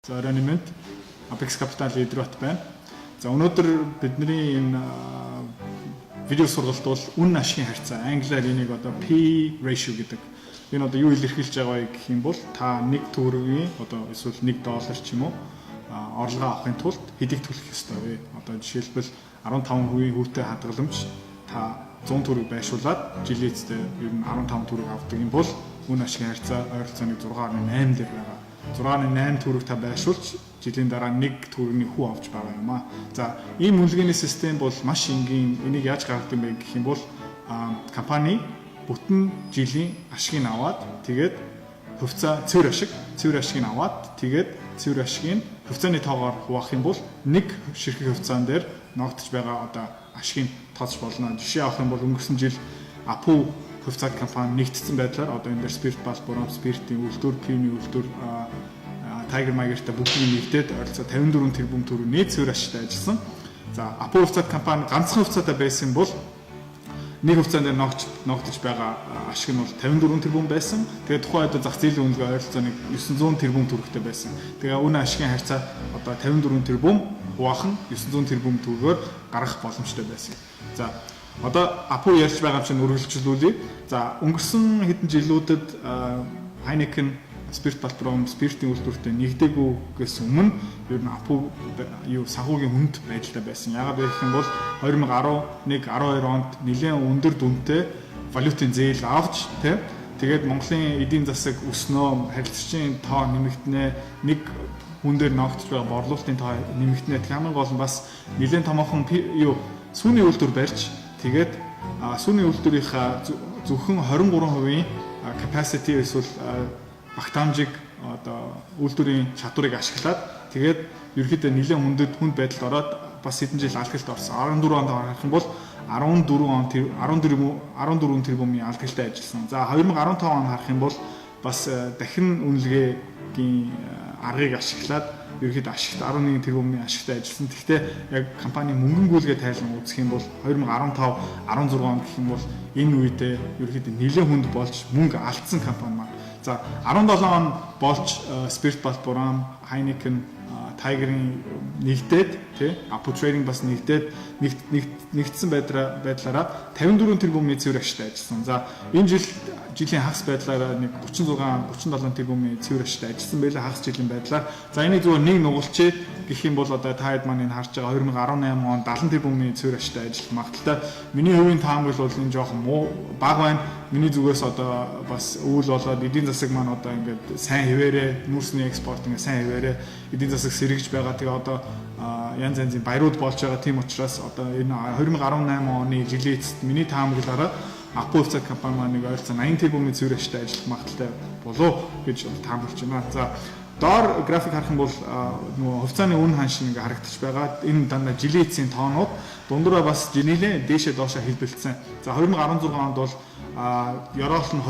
За, оройн мэнд, Apex Capital лидер Бат байна. За, өнөөдөр бидний энэ видео сургалт бол үнэ ашигын харьцаа. Англиар энийг одоо P ratio гэдэг. Энэ одоо юу илэрхийлж байгаа вэ гэх юм бол та 1 төгрөгийн одоо эсвэл 1 доллар ч юм уу орлогоо авахын тулд хэдийг төлөх ёстой вэ? Одоо жишээлбэл, 15% хүүтэй хадгаламж та 100 төгрөг байршуулад жилийн эцэстээ ер нь 15 төгрөг авдаг юм бол үнэ ашигын харьцаа ойролцоогоо 6.8 дээр байгаа. 6.8 төгрөг та байршуулж жилийн дараа 1 төгрөгийн хүү авч байгаа юм аа. За, ийм үнэлгээний систем бол маш энгийн. Энийг яаж гаргадаг юм бэ гэх юм бол компани бүтэн жилийн ашгийг аваад, тэгээд хувьцаа цэвэр ашиг, цэвэр ашгийг аваад, тэгээд цэвэр ашгийг хувьцааны тоогоор хуваах юм бол нэг ширхэг хувьцаан дээр ногдож байгаа одоо ашгийг тооцож болно. Жишээ авах юм бол өнгөрсөн жил АПУ хувьцаат компани нэгдсэн байдлаар одоо энэ дээр Spirit Балбурам, Spirit-ийн үйлдвэр, Пивны үйлдвэр, Tiger Mager-тай бүгдийг нэгдээд ойролцоо 54 тэрбум төгрөг нийт цэвэр ашигтай ажилласан. За, АПУ хувьцаат компани ганцхан хувьцаатай байсан бол нэг хувьцаан дээр ногдож байгаа ашиг нь бол 54 тэрбум байсан. Тэгээд тухайн үед зах зээлийн үнэлгээ ойролцоо нэг 900 тэрбум төгрөгтэй байсан. Тэгээ үнэ ашигын харьцаа одоо 54 тэрбум хуваах нь 900 тэрбум төгрөгөөр гаргах боломжтой байсан. За, одоо АПУ ярьж байгаа юм чинь үргэлжлүүлье. За, өнгөрсөн хэдэн жилүүдэд Heineken, Spirit Балбурам, Spirit-ийн үйлдвэртэй нэгдээгүйгээс өмнө ер нь АПУ юу санхүүгийн хүнд байдалтай байсан. Яагаад вэ гэх юм бол 2011, 12 онд нэлээд өндөр дүнтэй валютын зээл авч, тий, тэгээд Монголын эдийн засаг өснөө, харилцагчийн тоо нэмэгдэнэ, нэг хүн дээр ногдож байгаа борлуулалтын тоо нэмэгдэнэ. Тэг хамгийн гол нь бас нэлээд томоохон юу сүүний үйлдвэр барьж, тэгээд сүүний үйлдвэрийнхаа зөвхөн 23% capacity эсвэл багтаамжийг, одоо үйлдвэрийн чадварыг ашиглаад, тэгээд ерөөхдөө нэлээд хүндэд хүнд байдалд ороод бас хэдэн жил алдагдлалд орсон. 14 онд харах юм бол 14 он 14 14 тэрбумын алдагдлалтай ажилласан. За, 2015 он харах юм бол бас дахин үнэлгээгийн аргыг ашиглаад ерөөхдөө ашигт 11 тэрбумын ашигтай ажилласан. Гэхдээ яг компани мөнгөн гүйлгээ тайлан үзэх юм бол 2015, 16 он гэх юм бол энэ үедээ ерөөхдөө нэлээд хүнд болж мөнгө алдсан компани маань. За, 17 он болж Spirit Балбурам, Heineken, Tiger-ын нэгдээд, тий, Apu Trading бас нэгдээд, нэгдсэн байдлаараа 54 тэрбумын цэвэр ашигтай ажилласан. За, энэ жил жилийн хагас байдлаараа нэг 36, 37 тэрбумын цэвэр ашигтай ажилласан байлаа хагас жилийн байдлаар. За, энийг зүгээр нэг нугалчээ гэх юм бол одоо та хэд маань энэ харж байгаа 2018 он 70 тэрбумын цэвэр ашигтай ажиллах магадлалтай. Миний хувийн таамаглал бол энэ жоохон муу бага байна. Миний зүгээс одоо бас өвөл болоод эдийн засаг маань одоо ингээд сайн хэвээрээ, нүүрсний экспорт ингээд сайн хэвээрээ, эдийн засаг сэргэж байгаа. Тэгээ одоо янз янзын баярууд болж байгаа. Тийм учраас одоо энэ 2018 оны жилийн эцэст миний таамаглалаараа АПУ хувьцаат компани маань нэг ойролцоо 80 тэрбумын цэвэр ашигтай ажиллах магадлалтай болов гэж таамаглаж байна. За, доор график харах юм бол нөгөө хувьцааны үнэ ханш ингээ харагдчих байгаа. Энэ дандаа жилийн эцсийн тоонууд, дундуура бас нэлээд дээшээ доошоо хэлбэлцсэн. За, 2016 онд бол ёроол нь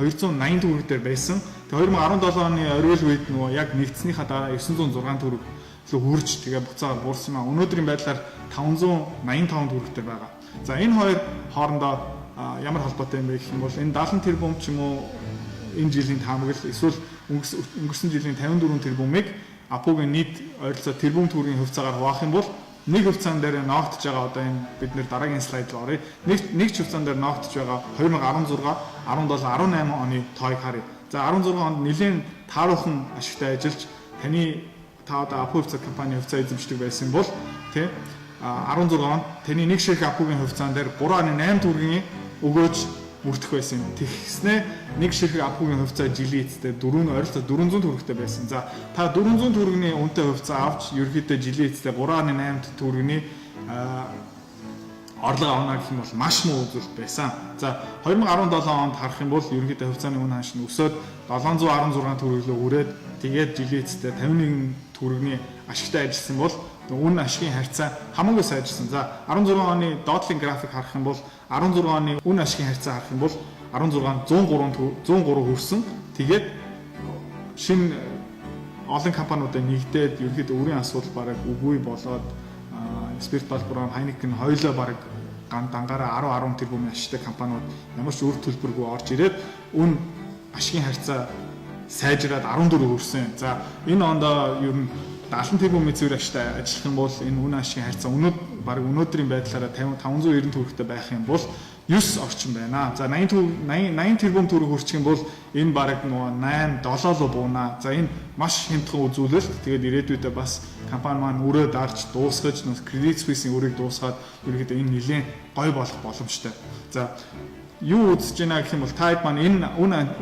280 төгрөг дээр байсан. Тэгээ 2017 оны оргил үед нөгөө яг нэгдснийхаа дараа 906 төгрөг лөө хүрч, тэгээ буцаагаар буурсан юм а. Өнөөдрийн байдлаар 585 төгрөг дээр байгаа. За, энэ хоёр хоорондоо ямар холбоотой юм бэ гэх юм бол энэ 70 тэрбум ч юм уу энэ жилийн таамаглал эсвэл өнгөрсөн жилийн 54 тэрбумыг АПУ-гийн нийт ойролцоо тэрбум төгрөгийн хувьцаагаар хуваах юм бол нэг хувьцаан дээр ногдож байгаа, одоо энэ бид нэр дараагийн слайд руу оръё. Нэг ч хувьцаан дээр ногдож байгаа 2016, 17, 18 оны тоог харъя. За, 16 онд нэлээд тааруухан ашигтай ажиллаж, та одоо АПУ хувьцаа компани хувьцаа эзэмшдэг байсан бол, тий, 16 онд таны нэг ширхэг АПУ-гийн хувьцаан дээр 3.8 төгрөгийн өгөөж бүрдэх байсан юм. Тэгснээ нэг ширхэг АПУ-гийн хувьцаа жилийн эцэстээ 4 ойролцоо 400 төгрөгтэй байсан. За, та 400 төгрөгийн үнэтэй хувьцаа авч ерөөхдөө жилийн эцэстээ 3.8 төгрөгийн орлого авна гэх юм бол маш муу үзүүлэлт байсан. За, 2017 онд харах юм бол ерөнхийдөө хувьцааны үнэ ханш нь өсөөд 716 төгрөг рүү хүрээд, тэгээд жилийн эцэстээ 51 төгрөгийн ашигтай ажилласан бол үнэ ашигын харьцаа хамаагүй сайжирсан. За, 16 оны доотлын график харах юм бол 16 оны үнэ ашигын харьцаа харах юм бол 16 103 103 хүрсэн. Тэгээд шинэ олон компаниудаа нэгдээд ерөнхийдөө үрийн асуудал бараг үгүй болоод Spirit Балбурам, Heineken хоёулаа бараг дангаараа 10 10 тэрбумын ашигтай компаниуд ямар ч үр төлбөргүй орж ирээд үнэ ашигын харьцаа Сайжраад 14 хүрсэн. За, энэ ондоо ер нь 70 тэрбумын цэвэр ашигтай ажиллах юм бол энэ үн ашигын харьцаа бараг өнөөдрийн байдлаараа 50 590 төгрөгтэй байх юм бол 9 орчим байна. За, 80 80 80 тэрбум төгрөг хүрчих юм бол энэ бараг нөгөө 8 7 руу буунаа. За, энэ маш хямдхан үзүүлэлт. Тэгээд ирээдүйдээ бас компани маань өрөө дарж дуусгаж, Credit Suisse-ийн өрийг дуусгаад ерөнхийдөө энэ нэлээд гоё болох боломжтой. За, юу үзэж байна гэх юм бол та хэд маань энэ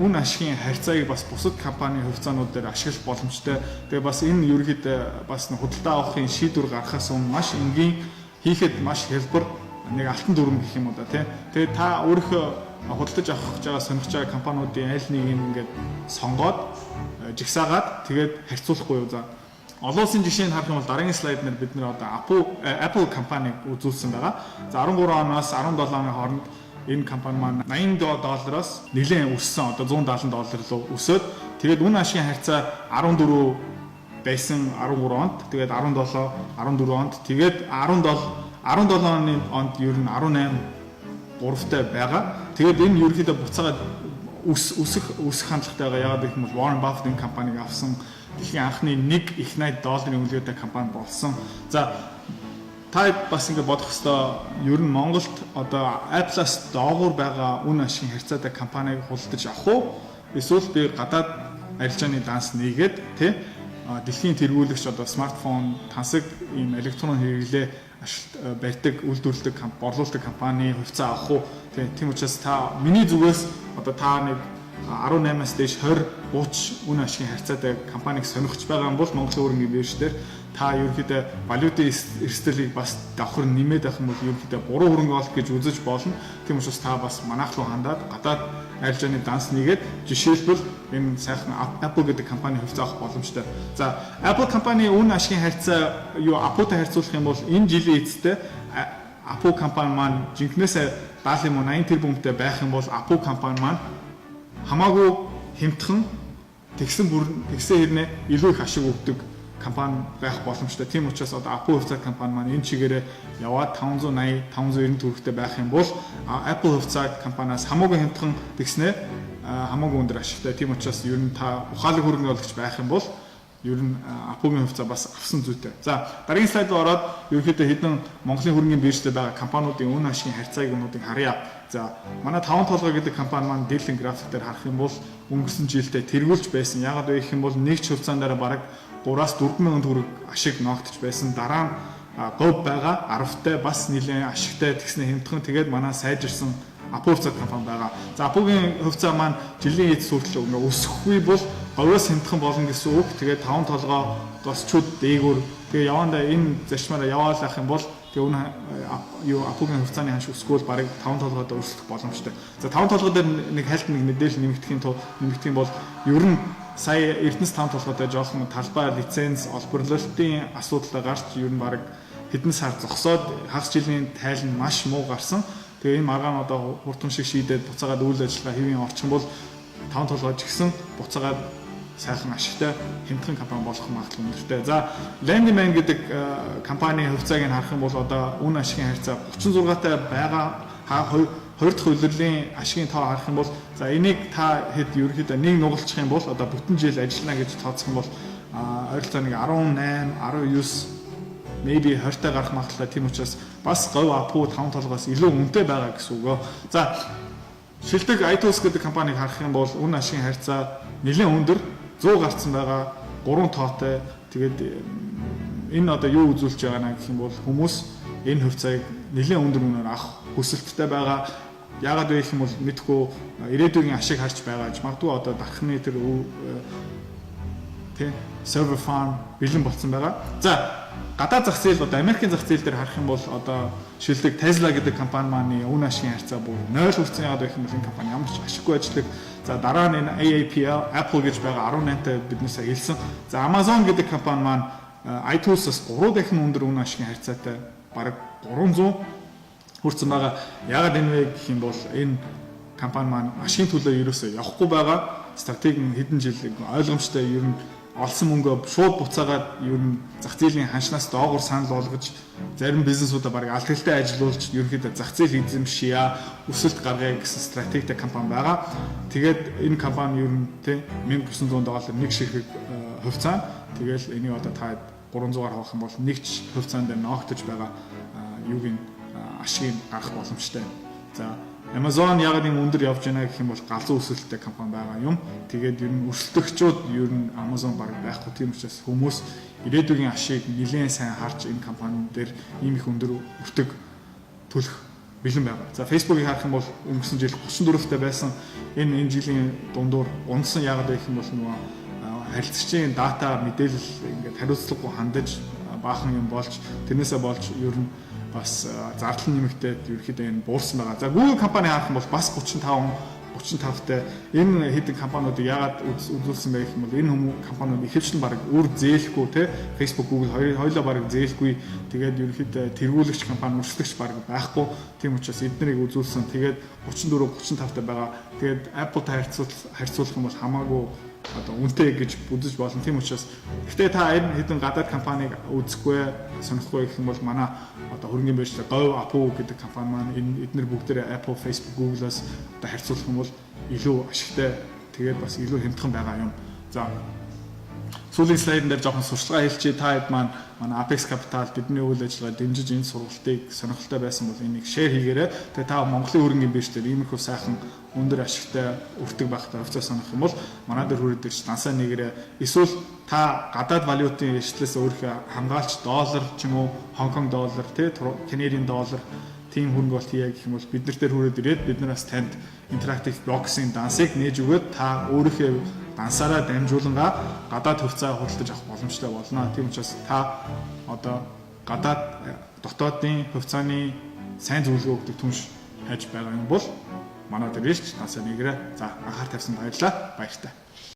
үн ашигын харьцааг бас бусад компани хувьцаанууд дээр ашиглах боломжтой. Тэгээ бас энэ ерөнхийдөө бас худалдаа авахын шийдвэр гаргахаас өмнө маш энгийн, хийхэд маш хялбар нэг алтан дүрм гэх юм уу да, тий. Тэгээ та өөрийнхөө худалдаж авах гэж байгаа, сонирхож байгаа компаниудын аль нэг юм ингээд сонгоод, жагсаагаад, тэгээд харьцуулахгүй юу? За, олон улсын жишээг харах юм бол дараагийн слайд нэр бид нэр одоо Apple компаниг үзүүлсэн байгаа. За, 13 оноос 17 оны хооронд энэ компани маань 80 доллароос нэлээд өссөн, одоо 170 доллар руу өсөөд, тэгээд үн ашигын харьцаа 14 байсан 13 онд, тэгээд 17 14 онд, тэгээд 17 17 оны онд ер нь 18 3-тай байгаа. Тэгээд энэ ерөнхийдөө буцаагаад өсөх хандлагатай байгаа. Яагаад гэх юм бол Warren Buffett энэ компаниг авсан, дэлхийн анхны нэг их 80 долларын үнэлгээтэй компани болсон. За, та бас ингэ бодох хэвээр, ер нь Монголд одоо Apple-аас доогуур байгаа үн ашигын харьцаатай компаниг худалдаж авах уу? Эсвэл би гадаад арилжааны данс нээгээд, тий, дэлхийн тэргүүлэгч, одоо смартфон, тансаг, ийм электрон хэрэглээ барьдаг, үйлдвэрлэдэг, борлуулдаг компани хувьцаа авах уу? Тийм учраас та миний зүгээс одоо та нэг 18-аас дээш 20 30 үн ашигын харьцаатай компаниг сонирхож байгаа юм бол Монголын хөрөнгийн бирж дээр та ерөнхийдөө валютын эрсдлийг бас давхар нэмээд байх юм бол ерөнхийдөө буруу хөрөнгө оруулалт гэж үзэж болно. Тийм учраас та бас манайх руу хандаад гадаад арилжааны данс нэгээд, жишээлбэл, энэ сайхан Apple гэдэг компани хувьцаа авах боломжтой. За, Apple компани үн ашигын харьцаа юу Apple-тай харьцуулах юм бол энэ жилийн эцэстээ Apple компани маань жинхнээсээ 70 юм уу 80 тэрбумтай байх юм бол Apple компани маань хамаагүй хямдхан тэгсэн бүр тэгсэн хэрнээ илүү их ашиг өгдөг компани байх боломжтой. Тийм учраас одоо Apple хувьцаа компани маань энэ чигээрээ яваад 580 590 төгрөгтэй байх юм бол Apple хувьцаа компаниас хамаагүй хямдхан тэгснээ хамаагүй өндөр ашигтай. Тийм учраас ер нь та ухаалаг хөрөнгө оруулагч байх юм бол ер нь Apple-ийн хувьцаа бас авсан зүйтэй. За, дараагийн слайд руу ороод ерөнхийдөө хэдэн Монголын хөрөнгийн биржтэй байгаа компаниудын үн ашигын харьцааг өнүүдийг харъя. За, манай Таван толгой гэдэг компани маань дээдлийн график дээр харах юм бол өнгөрсөн жилдээ тэргүүлж байсан. Яагаад вэ гэх юм бол нэг ч хувьцаан дээр бараг 3-аас 4 мянган төгрөг ашиг ноогдож байсан. Дараа нь говь байгаа, 10-тай бас нэлээд ашигтай, тэгснэ хямдхан, тэгээд манай сайжирсан Апу хувьцаа компани байгаа. За, Апугийн хувьцаа маань жилийн эц хүртэл ингээ өсөхгүй бол говьоос хямдхан болно гэсэн үг. Тэгээд Таван толгой госчууд дээгүүр тэгээ явандаа энэ зарчмаараа яваалах юм бол тэгээ үнэ юу Апугийн хувьцааны ханш өсгөөл бараг Таван толгойд өрсөлдөх боломжтой. За, Таван толгой дээр нэг хальт нэг мэдээлэл нэмэгдэх юм бол ер нь сая Эрдэнэс Таван толгойтой жоохон талбай лиценз олборлолтын асуудал гарч, ер нь бараг хэдэн сар зогсоод, хагас жилийн тайл нь маш муу гарсан. Тэгээ энэ маргаан одоо хурдан шиг шийдээд буцаагаад үйл ажиллагаа хэвийн орчих юм бол Таван толгой ч гэсэн буцаагаад сайхан ашигтай хямдхан компани болох магадлал өндөртэй. За, Landman гэдэг компани хувьцааг нь харах юм бол одоо үн ашигын харьцаа 36-тай байгаа. Хоёр дахь улирлын ашигын тоо харах юм бол, за, энийг та хэд ерөнхийдөө нэг нугалчих юм бол одоо бүтэн жил ажиллана гэж тооцох юм бол ойролцоо нэг 18, 19, maybe 20-тай гарах магадлалтай. Тийм учраас бас говь, Апу, Таван толгоос илүү үнэтэй байгаа гэсэн үг. За, шилдэг iTools гэдэг компаниг харах юм бол үн ашигын харьцаа нэлээд өндөр, 100 гарцсан байгаа, 3 тоотой. Тэгээд энэ одоо юу үзүүлж байгаа нэ гэх юм бол хүмүүс энэ хувьцааг нэлээд өндөр үнээр авах хүсэлттэй байгаа. Яагаад вэ гэх юм бол мэдгүй, ирээдүйн ашиг харж байгаа ч магадгүй, одоо дархны тэр тий server farm бэлэн болцсон байгаа. За, гадаад зах зээл, одоо Америкийн зах зээл дээр харах юм бол одоо шилдэг Tesla гэдэг компани маань үн ашигын харьцаа бүр 0 хүрсэн. Яагаад гэх юм бол энэ компани ямар ч ашиггүй ажилладаг. За, дараа нь энэ AAPL, Apple гэж байгаа, 18-тай биднээс хэлсэн. За, Amazon гэдэг компани маань iTunes-аас 3 дахин өндөр үн ашигын харьцаатай, бараг 300 хүрсэн байгаа. Яагаад энэ вэ гэх юм бол энэ компани маань ашигын төлөө ерөөсөө явахгүй байгаа. Стратеги хэдэн жил ойлгомжтой, ер нь Олсон мөнгөө шууд буцаагаад ер нь зах зээлийн ханшнаас доогуур санал болгож, зарим бизнесүүдээ бараг алдагдaltaй ажилуулж, ерөнхийдөө зах зээл эзэмшье, өсөлт гаргая гэсэн стратегитэй компани байгаа. Тэгээд энэ компани ер нь тий 1900 доллар нэг ширхэг хувьцаа. Тэгээл энийг одоо та 300-аар хавах юм бол нэг ч хувьцаан дээр ноогдож байгаа юуг нь ашгийг гарах боломжтой. За, Amazon ягаад юм өндөр явж байна гэх юм бол галзуу өсөлттэй компани байгаа юм. Тэгээд ер нь өрсөлдөгчүүд ер нь Amazon баг байхгүй. Тийм учраас хүмүүс ирээдүйн ашиг нэлээд сайн харж энэ компани дээр ийм их өндөр өртөг төлөх бэлэн байгаа. За, Facebook-ыг харах юм бол өнгөрсөн жил 34-тэй байсан. Энэ жилийн дундуур унасан. Ягаад гэх юм бол нөгөө харилцагчийн дата мэдээлэл ингээд хариуцлагагүй хандаж баахан юм болж, тэрнээсээ болж ер нь бас зардал нэмэгдээд ерөөхдөө энэ буурсан байгаа. За, Google компани харах юм бол бас 35 35-тай. Энэ хэдэн компаниудыг яагаад үзүүлсэн бэ гэх юм бол энэ хүмүүс компаниуд ихэвчлэн баг үр зээлгүй те, Facebook, Google хоёр хоёулаа баг зээлгүй, тэгээд ерөнхийдөө тэргүүлэгч компани, өрсөлдөгч баг байхгүй. Тийм учраас эднэрийг үзүүлсэн. Тэгээд 34 35-тай байгаа. Тэгээд Apple-тай харьцуулах юм бол хамаагүй одоо үнэтэй гэж үзэж болно. Тийм учраас гэхдээ та энэ хэдэн гадаад компанийг үзэхгүй, сонирхгүй гэх юм бол манай одоо хөрөнгөний биржлээ Говь Апу гэдэг компани маань энэ эднэр бүгдээрээ Apple, Facebook, Google-аас одоо харьцуулах юм бол илүү ашигтай, тэгээд бас илүү хямдхан байгаа юм. За, сүүлийн слайдн дээр жоохон сурчлагаа хэлчихье. Та хэд маань манай Apex Capital, бидний үйл ажиллагаа дэмжиж энэ сургалтыг сонирхолтой байсан бол энийг share хийгээрэй. Тэгээ та Монголын хөрөнгөний бирж дээр иймэрхүү сайхан өндөр ашигтай өртөг байхтай хувьцаа сонирх юм бол манай дээр хүрээд ирж дансаа нээгээрэй. Эсвэл та гадаад валютын эрсдлээс өөрийнхөө хамгаалч доллар ч юм уу, Хонконг доллар, тий, Canadian доллар, тийм хөрөнгө оруулалт хийе гэх юм бол бид нар дээр хүрээд ирээд бид нар бас танд Interactive Brokers-ийн дансыг нээж өгөөд та өөрийнхөө дансаараа дамжуулангаа гадаад хувьцаа худалдаж авах боломжтой болно. Тийм учраас та одоо гадаад дотоодын хувьцааны сайн зөвлөгөө өгдөг түнш хайж байгаа юм бол манай дээр ирж дансаа нээгээрэй. За, анхаар тавьсан баярлалаа. Баяртай.